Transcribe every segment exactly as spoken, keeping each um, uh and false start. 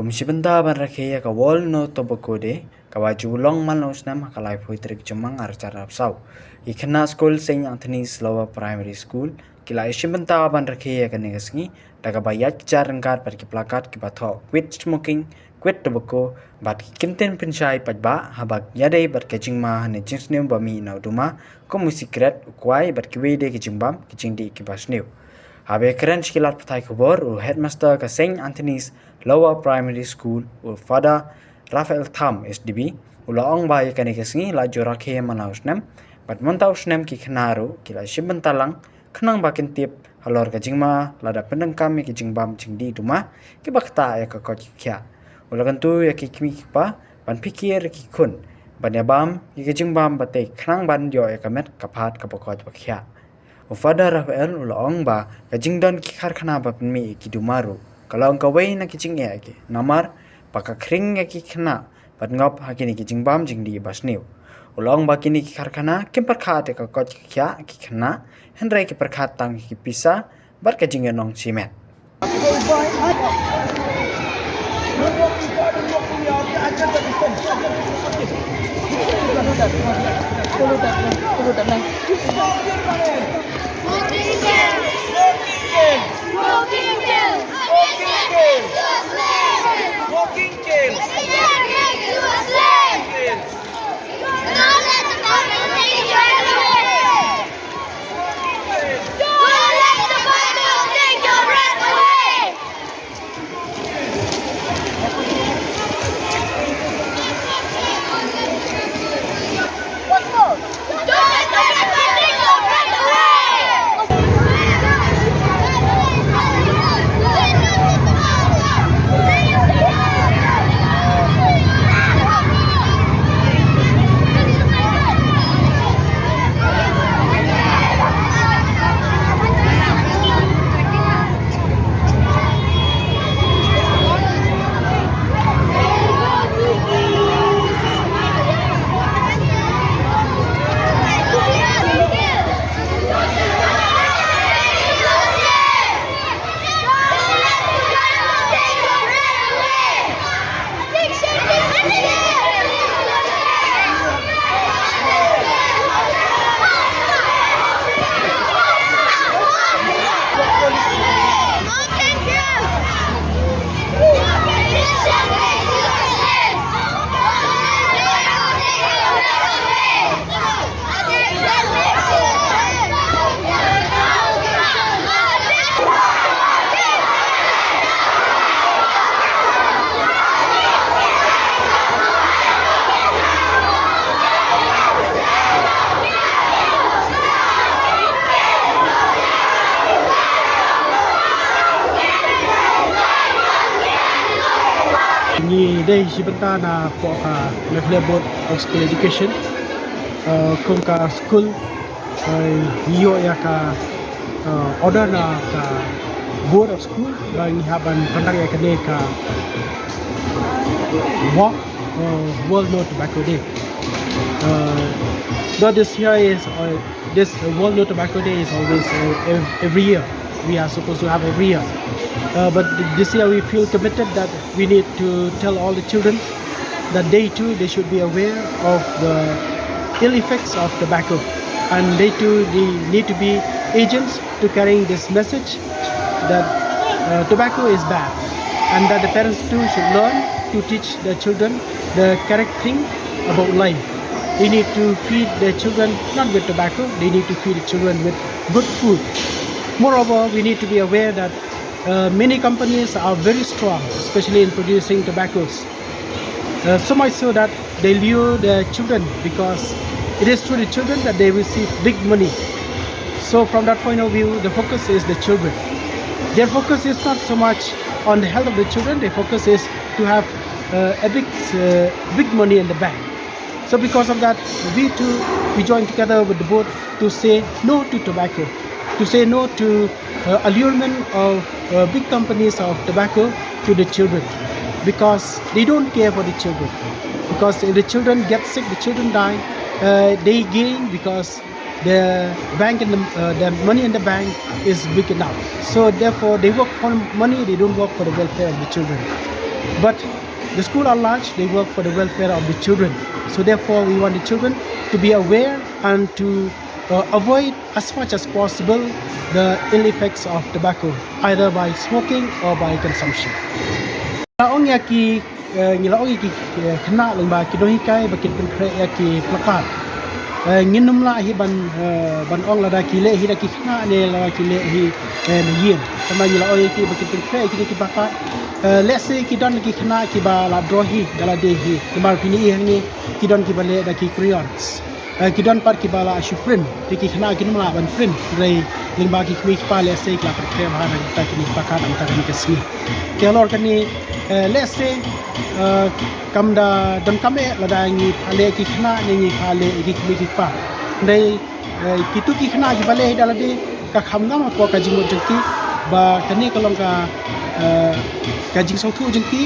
Kum shi bynta ban rakhe ïa ka World No Tobacco Day, kaba ju long man la u snem ha ka laiphew tarik Jymmang arhajar arphew saw, ki khynnah skul Saint Anthony's Lower Primary School ki la ïashim bynta ban rakhe ïa kane ka sngi da kaba ïaid kjat ryngkat bad ki plakat kiba thoh Quit Smoking, Quit Tobacco, bad ki kyntien pynshai paidbah haba ïadei bad ka jingma ne jingsniew ba mih na u duma, kum u sikret, u kwai bad kiwei de ki jingbam ki jingdih kiba sniew. Haba ïakren sha ki lad pathai khubor, u headmaster ka Saint Anthony's Lower Primary School, u Father Raphael Tham, S D B, u la ong ba ïa kane ka sngi la ju rakhe man la u snem, bad mynta u snem ki khynnah ruh ki la shim bynta lang khnang ba kin tip halor ka jingma lada pyndonkam ïa ki jingbam jingdih duma kiba ktah ïa ka koit ka khiah. U la kyntu ïa ki kmie ki kpa ban phikir ïa ki khun ban ïabam ïa ki jingbam ba tei khnang ban ïoh ïa ka met ka phad kaba koit ba khiah. U Father Raphael u la ong ba ka jingdon ki karkhana ba pynmih ïa ki duma ruh ka long kawei na ki jingeh ïa ki namar ba ka khring ïa ki khynnah ban ngop ha kine ki jingbam jingdih ba sniew. U la ong ba kine ki karkhana kim pyrkhat ïa ka koit ka khiah ki khynnah, hynrei ki pyrkhat tang ïa ki pisa bad ka jingïanong shimet. Smoking kills. Smoking kills. Smoking kills. Smoking kills. Smoking kills. Don't let the government take your breath away. Don't let the government take your breath away. Ngi dei shi bynta na poh ka Meghalaya Board of School Education. Uh, kum ka school, uh, ngi ïoh ïa ka, uh, order na ka Board of School ba ngi hap ban conduct ïa kane ka walk, uh, World No Tobacco Day. Uh, though this year is, uh, this World No Tobacco Day is always, uh, ev- every year. We are supposed to have every year. Uh, but th- this year we feel committed that we need to tell all the children that they too, they should be aware of the ill effects of tobacco. And they too, they need to be agents to carrying this message that, uh, tobacco is bad and that the parents too should learn to teach their children the correct thing about life. They need to feed their children not with tobacco, they need to feed the children with good food. Moreover, we need to be aware that, uh, many companies are very strong, especially in producing tobaccos. Uh, so much so that they lure their children because it is through the children that they receive big money. So from that point of view, the focus is the children. Their focus is not so much on the health of the children, their focus is to have, uh, a big, uh, big money in the bank. So because of that, we too, we join together with the board to say no to tobacco, to say no to, uh, allurement of, uh, big companies of tobacco to the children, because they don't care for the children. Because if the children get sick, the children die, uh, they gain because the bank and the, uh, the money in the bank is big enough. So therefore, they work for money, they don't work for the welfare of the children. But the school at large, they work for the welfare of the children. So therefore, we want the children to be aware and to uh, avoid as much as possible the ill effects of tobacco, either by smoking or by consumption. Ngi la ong ïa ki, eh, ngi la ong ïa ki, eh, khynnah lyngba ki nonghikai ba kin pynkhreh ïa ki placard. Eh, ngin ym lah hi ban, eh, ban ong lada ki leh hi da ki khynnah ne lada ki leh hi, eh, na ïing. Tangba ngi la ong ïa ki ba kin pynkhreh ïa ki placard. Eh, let's say ki don ki khynnah kiba la draw hi da lade hi. Namar phi ïohi hangne ki don kiba leh da ki crayons. Eh, ki don pat kiba la shu print, te ki khynnah kin ym lah ban print, hynrei lyngba ki kmie ki kpa lehse ki la pynkhreh bha na kita ki placard mynta kane ka sngi. Te halor kane, eh, lehse, eh, kam da donkam eh lada ngi pha leh ki khynnah ne ngi pha leh ki kmie ki kpa. Hynrei, eh, kito ki khynnah kiba leh da lade ka kham ngam hapoh ka jingmut jong ki ba kane ka long ka, eh, ka jingsngewthuh jong ki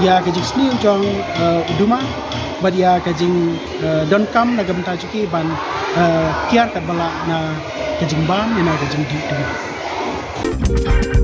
ïa ka jingsniew jong, eh, u duma bad ïa ka jing, eh, donkam na ka bynta jong ki ban, eh, kiar katba lah na ka jingbam ne na ka jingdih duma.